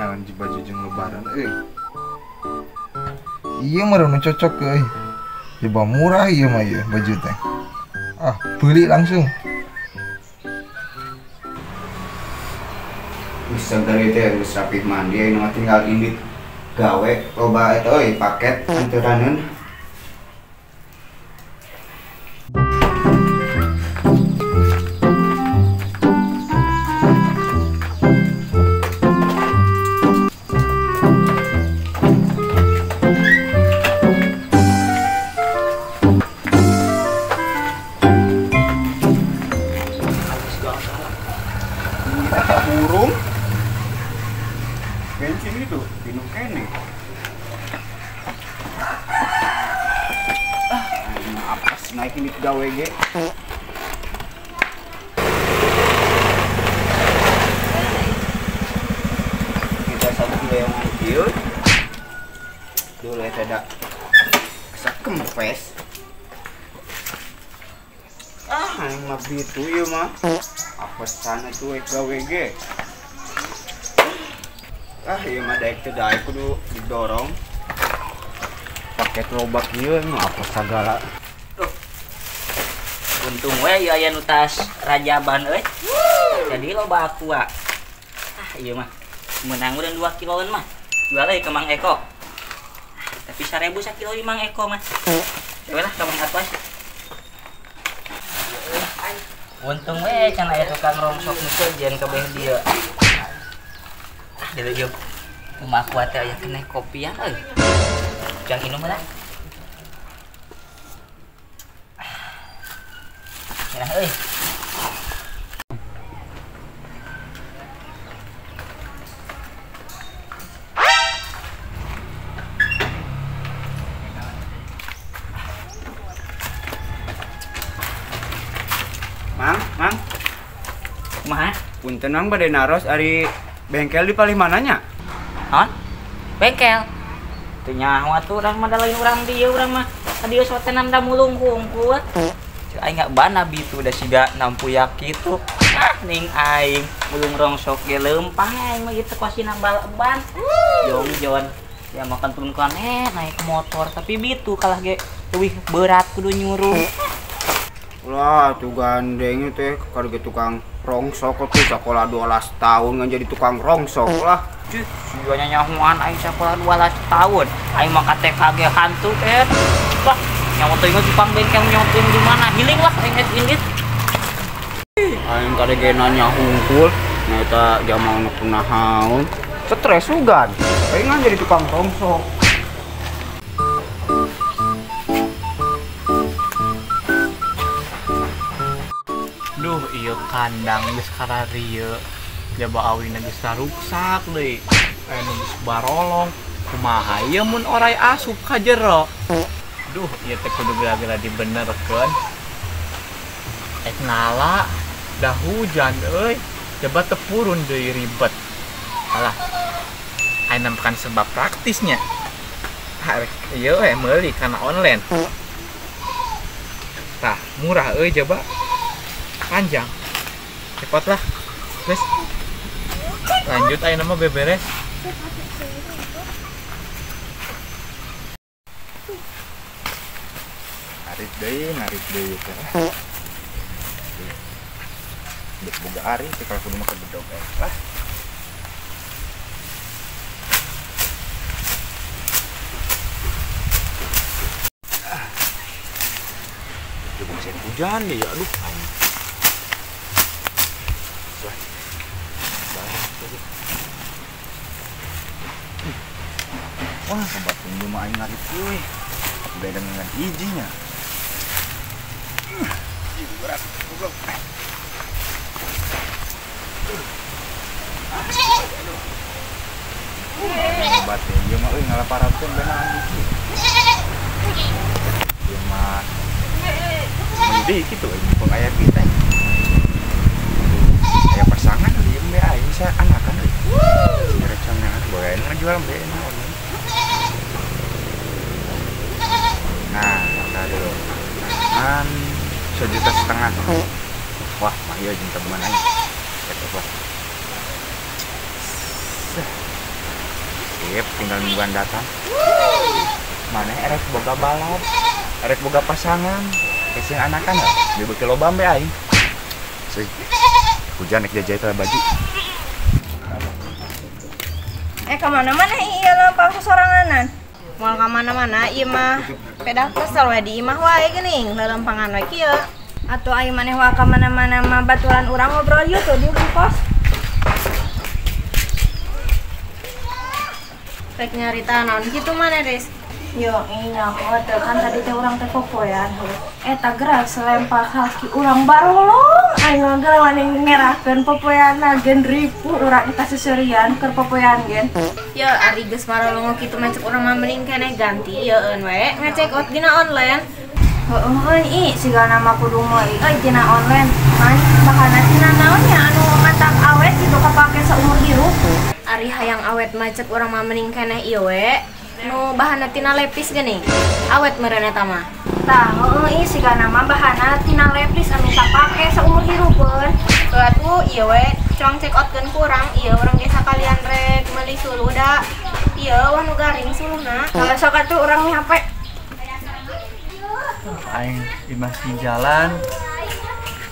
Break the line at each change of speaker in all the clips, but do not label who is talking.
neangan baju jeung lebaran euy. Ieu mah nu cocok euy. Coba murah ieu mah ieu baju teh. Ah, beli langsung.
Geus seger teh geus rapih mandi ayeuna mah tinggal indit gawe loba eta euy paket anteraneun. Burung bensin itu minum kene. Ah, apa sih naik ini gawe ge? Kita satu kilo yang kieu. Dulu eta da asa kempes. Ah, aing mah bitu ieu mah. Apa sana tuh gawe ge? Ah, ieu mah daek teu daek kudu didorong. Paket loba kieu mah apa sagala.
Duh. Untung we ieu aya nu tas rajaban euy. Jadi loba aqua. Ah, ieu mah meunang udah 2 kiloan mah. Jual euy ke Mang Eko. Tapi 1000 sakilo di Mang Eko mah. Coba lah ke Mang Atwas. Untung we can aya tukang rongsok nu sejen kabeh dieu. Ah, dieu ieu. Rumah aku teh aya keneh kopian euy. Jang inum lah. Nah euy.
Mang, Mang.
Kumaha?
Punten Mang bade naros ari bengkel di palih mananya?
Hah? Bengkel? Teu nyaho atuh urang mah da lain urang dieu urang mah. Ka dieu sotenan da mulung hungkul. Ceu aing gak bana bitu da siga nampuyak kitu. Ah, ning aing mulung rongsok ge leumpang aing mah kitu pasti nambal ban. Jongjon. Ya makan turun kan naik motor tapi bitu kalah ge leuwih berat kudu nyuruh.
Lah, tuh gandeng teh kalau tukang rongsok tuh sekolah 12 tahun ngan jadi tukang rongsok lah.
Cih, sia nyahoan aing sekolah 12 tahun. Aing mah KTKG hantu teh. Wah, nyawa teh tukang bengkel nyawa di mana? Healing lah aing indit.
Aing kadege nanya hungkul, nah eta jaman nu kunahaon. Stres sugan. Aing ngan jadi tukang rongsok.
Duh, ieu kandang geus kararieu. Jaba awina geus taruksak deui. Anu geus barolong. Kumaha ieu mun orai asup ka jero? Duh, ieu teh kudu geura-geura dibenerkeun. Ek nala dah hujan euy. Jaba teu purun deui ribet. Alah. Ayeuna makan sebab praktisnya. Arek ieu we meuli kana online. Tah, murah euy jaba. Panjang, cepat lah, guys. Lanjut ayo nama beberes.
Narik deui teh. Geus boga ari teh kalau kudu make bedog lah. Coba mesin hujan deh ya, aduh. Wah, sobat tunggu mah aing ngarit euy. Beda dengan ijinya. Berat, goblok. Sobat ieu mah euy ngalaparatkeun beunang hiji. Ieu mah mending kitu euy mumpung aya kita. Aya pasangan ieu mah aing sia anakan euy. Recangan boga ngajual be naon. Nah, kita dulu. Kan 1,5 juta. Wah, mah ieu jeung tabungan aing. Cek apa?
Sip, tinggal nungguan datang. Mana erek boga balap, erek boga pasangan, kesing anakan lah. Beuki loba ambe aing.
Sih. Hujan nek jajai teh baju.
Kemana-mana iya lempang soranganan. Moal ka mana-mana ieu mah pedah kesel we di imah wae geuning lelempangan we kieu. Atuh aing maneh wa ka mana-mana mah baturan urang ngobrol yeuh tuh di kos. Rek nyarita naon kitu maneh, Riz?
Yo, nyaho teh kan tadi teh urang teh popoean heuh. Eta gerak selempar kaki urang barolong aing mah geura wani ngerakeun popoeanna gen ripuh urang eta seserian keur popoean gen.
Yo, ari geus marolong kitu mah cek urang mah mending keneh ganti yeueun we ngecek out dina online.
Heueuh euy i sigana mah kudu meuli euy tina online. Man bahana tina naon nya anu matak awet kitu kapake saumur hirup.
Ari hayang awet mah cek urang mah mending keneh ieu we. Nu bahana tina lepis geuning. Awet meureun eta mah.
Tah, heueuh ih sigana mah bahana tina lepis anu kapake saumur hirupeun.
Heuh atuh ieu we cong check outkeun ku urang ieu urang ge sakalian rek meuli suluh da. Ieu wah nu garing suluhna.
Kalau sok atuh urang mi HP.
Aing imah di jalan.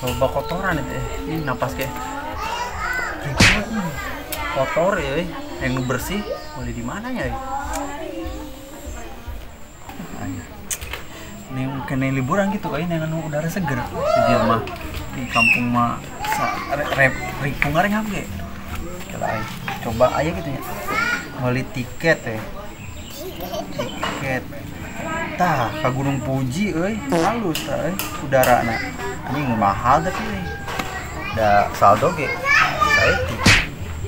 Loba kotoran itu. Ini napas ke. Kotor ya, yang bersih boleh di mana ya? Ini mungkin liburan gitu kayak yang udara seger. Di dia mah di kampung mah ripungan ngap ge. Coba aja gitu ya. Beli tiket ya. Tiket. Tah, ke Gunung Puji euy, halus tah euy udarana. Anjing mahal tapi euy. Da saldo ge. Saeutik.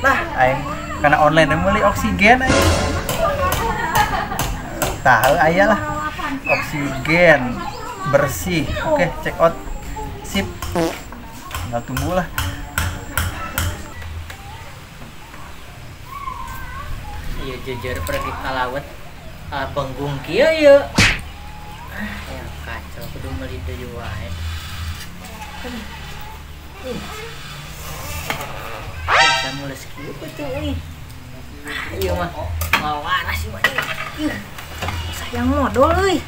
Lah aing karena online meuli oksigen aing. Tah aya lah. Oksigen bersih. Oke, check out. Sip. Tinggal tunggu lah.
Iya jujur pergi ka laut panggung kieu ieu. Ya kacau kudu meuli deui wae. Bisa mules kieu peuting euy. Ieu mah mawaras ieu mah.
Sayang modal euy.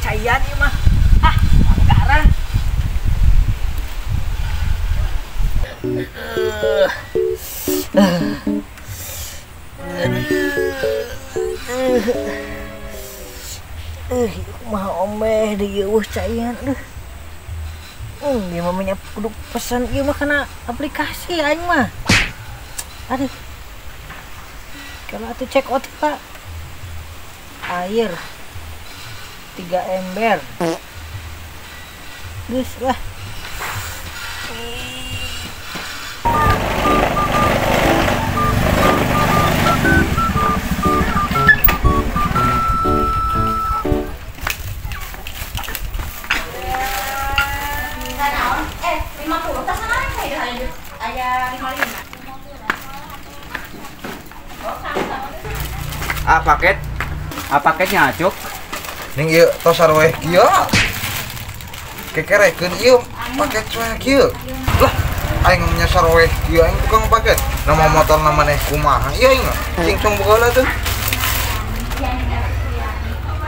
Cayan ieu mah. Ah, anggaran. Kumaha omeh deui eueuh cayan aduh. Ieu mah nya kudu pesen ieu mah kana aplikasi aing mah. Aduh. Kalau atuh check out Pak. Air 3 ember. Geus lah.
50 tas aya 55.
Ah paket. Ah paketnya acuk.
Ning ieu tos sarweh kieu. Kekerekeun ieu paket cuek kieu. Lah aing nya sarweh kieu aing tukang paket. Nama motor maneh kumaha ieu aing mah. Cing cong boga tuh.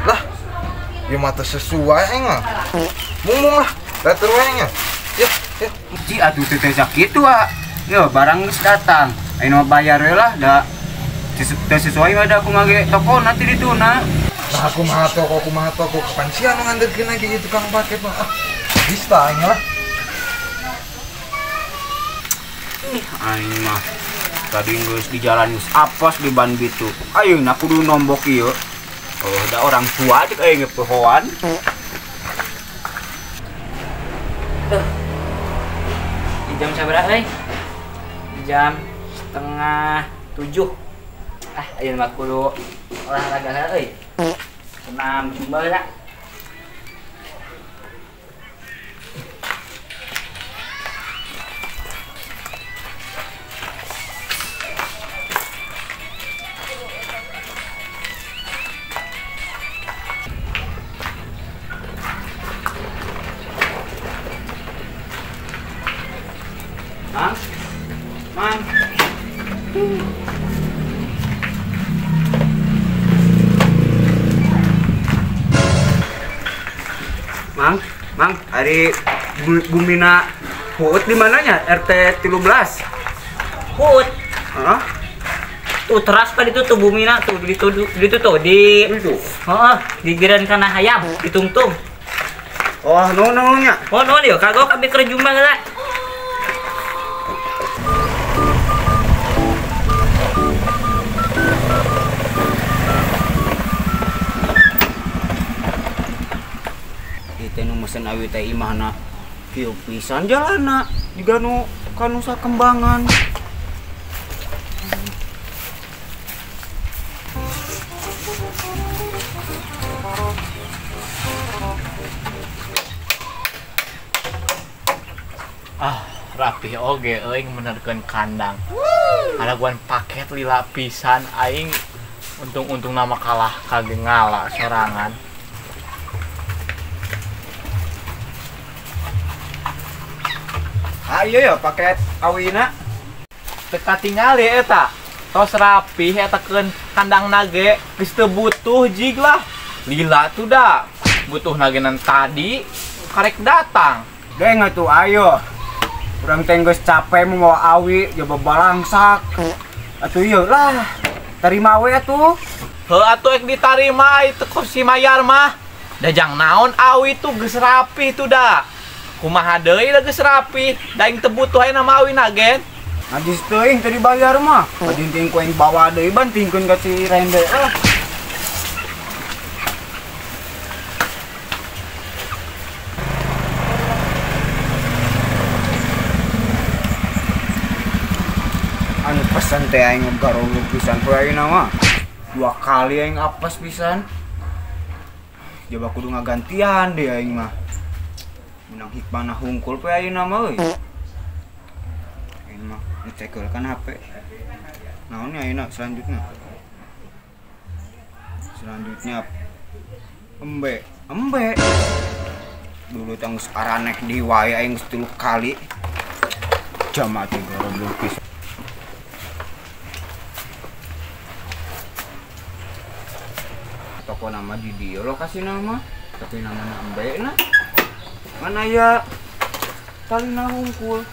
Lah ieu mah teu sesuai aing mah. Mung-mung lah, letter wae nya. Ya, ya.
Ji atuh teu teh sakitu ah. Yo barang geus datang. Aing mah bayar we lah da. Teu sesuai mah da kumaha ge toko nanti dituna.
Nah kumaha toko kapan sia nu nganterkeun lagi ieu tukang paket mah. Ah, bisa aing lah.
Ih, aing mah tadi geus di jalan geus apos di ban bitu. Ayeuna kudu nombok ieu. Oh, da orang tua cek aing pohoan.
Tuh. Di jam sabaraha euy? Di jam 6:30. Ah, ayeuna mah kudu olahraga heula euy. Senam zumba lah.
Mang, mang, Mang, ari bumina Huut di mananya? RT 13.
Huut.
Heeh.
Tuh teras tadi tuh bumina tuh di tuh di
itu.
Heeh, di giran kana hayam ditungtung.
Oh, nuhun nya.
Oh, nuhun yeuh, kagok abi keur jumba heula.
Ieu teh nu mesen awi teh imahna kieu pisan jalanna jiga nu ka Nusa Kembangan.
Ah, rapih oge euy menerkeun kandang. Alaguan paket lila pisan aing untung-untung nama kalah kage ngala sorangan.
Ah iya ya paket awina.
Teu katingali eta. Tos rapih eta keun kandang nage geus teu butuh jig lah. Lila tuh da. Butuh nagenan tadi karek datang.
Geng atuh ayo. Urang teh geus capek mau awi jaba balangsak. Atuh ieu lah. Tarima we atuh.
Heuh atuh ek ditarima itu kursi mayar mah. Dajang naon awi tuh geus rapih tuh da. Kumaha deui da geus rapih, da aing teu butuh ayeuna mah awi nagen.
Najis teuing teu dibayar mah. Padinting ku aing bawa deui bantingkeun ka si Rende ah. Anu pesan teh aing ngegarolog pisan poe ayeuna mah. 2 kali aing apes pisan. Jaba kudu ngagantian deui aing mah. Menang hikmahna hungkul poe ayeuna mah euy. Aing mah ngecek heula kan HP. Naon nya ayeuna selanjutnya? Selanjutnya embe, embe. Dulu tang geus araneh di wae aing geus 3 kali. Jama teh garolog pisan. Toko nama di dia lokasi nama, tapi namanya embe na. Mana ya talina hungkul.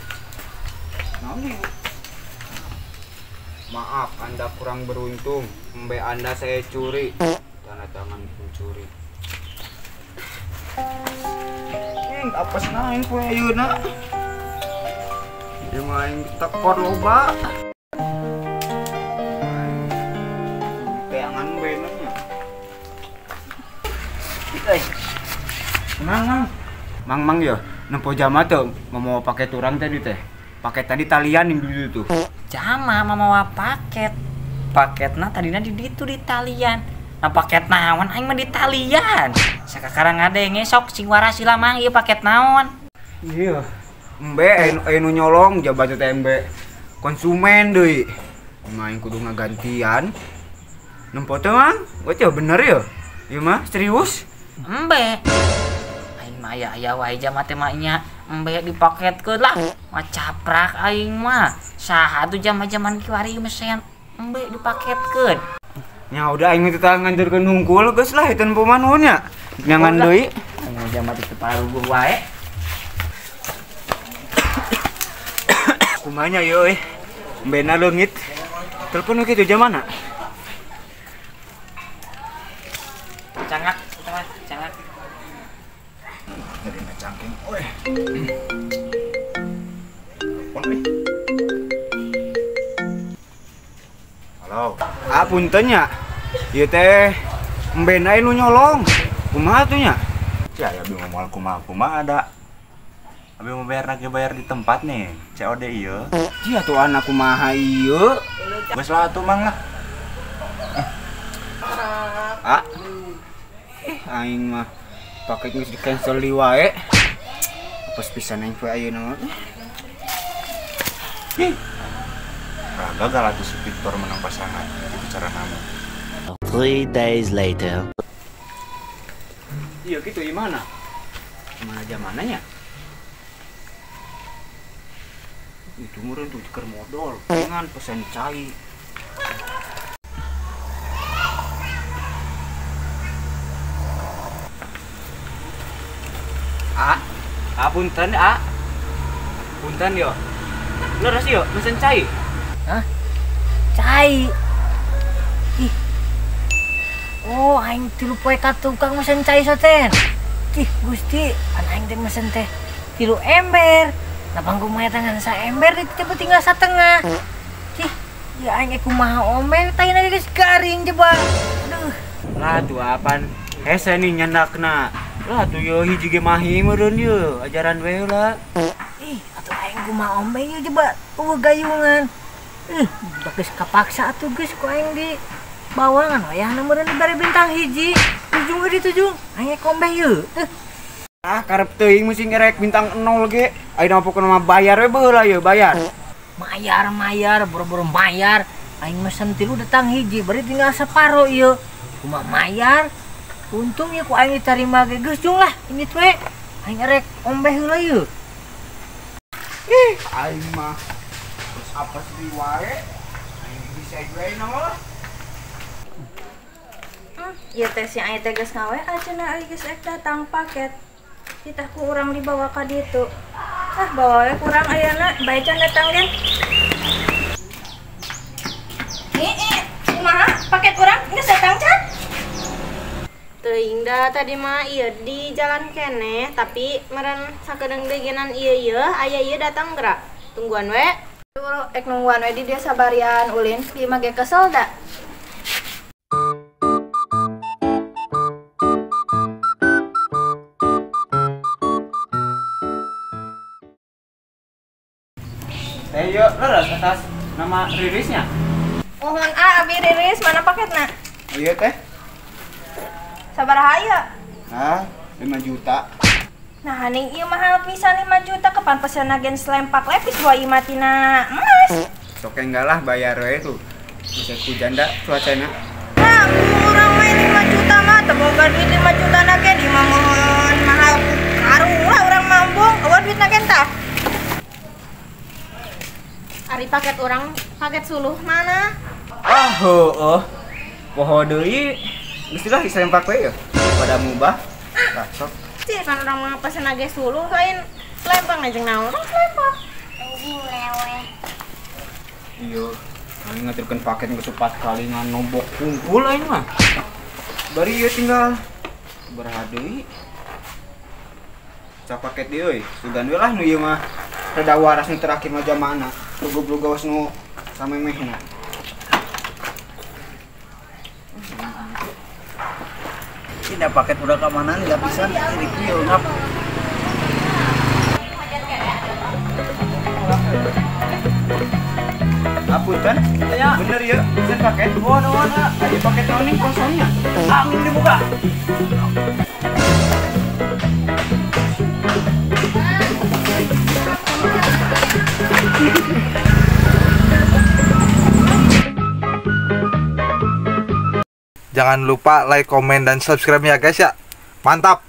Naon ieu? Maaf, Anda kurang beruntung. Embe Anda saya curi. Tanda tangan pencuri. Ing apes nain poe ayeuna. Ieu mah aing tekor loba. Teangan bener nya.
Euy.
Tenang, Mang. Mang ya, nempo jama tuh mau paket urang tadi teh. Paket tadi talian yang dulu tuh.
Jama mau paket. Paketna tadina di ditu di talian. Nah paket naon aing mah di talian. Sakakarang ngadenge sok sing waras sila mang ieu paket naon.
Iya. Embe anu nyolong jaba teh embe konsumen deui. Aing kudu ngagantian. Nempo teh Mang, teh bener ya? Ieu mah serius?
Embe. Maya aya wae jama teh mah nya embe dipaketkeun lah mah caprak aing mah saha tuh jama-jaman kiwari mesen embe dipaketkeun
nya udah aing teh nganjurkeun hungkul geus lah itu nempo mah nuhun nya nyangan deui
aing jama teh paruguh wae
kumanya ye euy embena leungit telepon we kitu jamana
cangak cangak
jadi ngecangking, oi. Telepon euy. Halo.
Ah punten nya. Ieu teh embena nu nyolong. Kumaha tuh nya?
Ya ya abi moal kumaha-kumaha ada. Abi mau bayar lagi bayar di tempat nih. COD ieu.
Cia tuh anak kumaha ieu.
Geus lah atuh Mang lah.
Ah. Aing mah paket geus di cancel di wae. Apes pisan aing poe ayeuna mah.
Ih. Gagal atuh si Victor menang pasangan. Itu cara nama.
3 days later.
Iya gitu gimana? Gimana zamannya? Itu meureun tuh keur modal, dengan pesen cai. Ah, punten ah. Punten yo. Leres yo, mesen cai.
Hah? Cai. Ih. Oh, aing 3 poe ka tukang mesen cai soten. Ih, Gusti, an aing teh mesen teh 3 ember. Lah pangku mah eta ngan saember tiba tinggal satengah. Ih, ya aing kumaha omel taina geus garing coba. Aduh.
Lah tuh apaan? Hese nih nyandakna. Lah tuh yo hiji ge mahi meureun ye, ajaran we heula.
Ih, atuh aing kumaha ombe ieu coba eueuh gayungan. Ih, geus kapaksa atuh geus ku aing di bawangan wayahna meureun dibere bintang hiji. Ujung ge ditujung, aing kombe ieu.
Ah, karep teuing mesti ngerek bintang 0 ge. Ayeuna pokona mah bayar we baheula ye, bayar.
Mayar, boro-boro mayar. Aing mesen 3 datang hiji, bari tinggal separo ieu. Kumaha mayar? Untung ya ku aing diterima ge geus jung lah ini we. Aing erek ombe heula ieu.
Ih, aing mah terus apa sih wae? Aing bisa gue nama lah.
Ieu teh si aing teh geus ngawe cenah euy geus ek datang paket. Titah ku urang dibawa ka ditu. Ah, bawa we kurang ayeuna bae can datang gen. Ih, kumaha paket urang geus datang can?
Teuing da tadi mah ieu di jalan keneh tapi meureun sakedeung deui genan ieu ieu aya ieu datang geura. Tungguan we. Duh, ek nungguan we di dia sabarian ulin di mah ge kesel da.
Eh yo, leres atas nama Ririsnya.
Mohon ah abi Riris mana paketna?
Iya teh.
Sabaraha ieu?
Ah, 5 juta.
Nah, ning ieu mahal pisan 5 juta kapan pesenna gen selempak lepis dua ieu tina emas.
Sok enggak lah bayar we tuh. Bisa hujan da cuacana.
Nah, urang mah 5 juta mah teu boga duit 5 juta na ge di mah mohon mahal karung lah urang mah embung eueuh duitna gen tah. Ari paket urang paket suluh mana?
Ah, heueuh. Poho deui. Geus lah disempak we ya. Pada mubah. Tah sok.
Cih kan urang mah pesen ge suluh lain lempang jeung naon lempak.
Anjing leweh.
Iya, aing ngaturkeun paket geus 4 kali ngan nombok kumpul aing mah. Bari ieu tinggal sabaraha deui. Cak paket deui euy, sugan we lah nu ieu mah. Rada waras nu terakhir mah jamana. Goblok gawas nu samemehna.
Ini paket udah keamanan nggak bisa review ngap.
Apunten, ya. Bener ya, bener paket. Oh, no, no. Ada paket ini kosongnya. Ah, ini dibuka.
Jangan lupa like, komen, dan subscribe ya guys ya. Mantap!